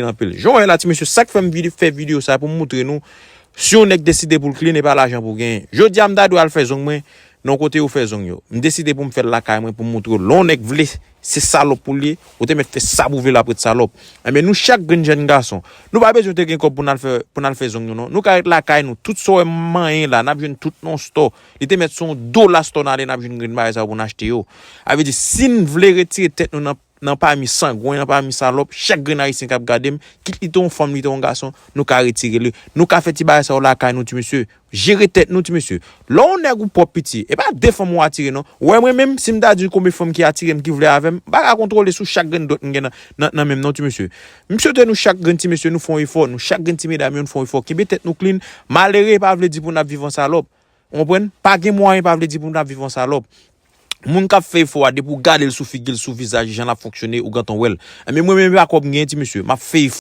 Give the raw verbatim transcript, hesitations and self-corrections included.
clean anpil. Jan w wè la, ti mesye, sa k fè m vide- fè videyo sa pou m moutre nou, si yon nèg deside pou l clean, e pa lajan pou genyen. Jodi a, m ta dwe al fè zong mwen nan kote yo fè zong yo. M deside pou m fè l lakay mwen pou m moutre w. Lè yon nèg vle, se salòp pou l ye, ou te mèt fè sa pou w vle l ap ret salòp. Enben, nou chak grenn jèn gason, nou pa bezwen te gen kòb pou n al fè, pou n al fè zong nou, non. Nou ka ret lakay nou, tout sa w wè m manyen la, n ap jwenn tout nan yon stò. Li te mèt se yon dola stò n ale, n ap jwenn grenn bagay sa yo pou n achte yo. A vle di, si n vle retire tèt nou nan nan pami sangwen, nan pami salòp, chak grenn ayisyen k ap gade m, kit li te yon fanm, li te yon gason, nou ka retire li. Nou ka fè ti bagay sa yo lakay nou, ti mesye. Jere tèt nou, ti mesye. Lè yon nèg ou pwòp piti, e pa de fanm ou atire, non. Ou wè mwen menm, si m ta di w konbyen fanm ki atire m, ki vle avè m, m pa ka kontwole sou chak grenn dwèt m gen nan, nan, nan men m, non, ti mesye. M swete nou chak grenn ti mesye, nou fè yon efò, nou chak grenn ti medam yo, nou fè yon efò. Kenbe tèt nou clean, malere pa vle di pou n ap viv an salòp. Ou konprann? Pa gen mwayen pa vle di pou n ap viv an salòp. Moun k ap fè efò a, depi w gade l sou figi l, sou vizaj li, jan l ap fonksyone, ou gentan wè l. Enben, mwen menm, e pa kòb m genyen, ti mesye. M ap fè efò.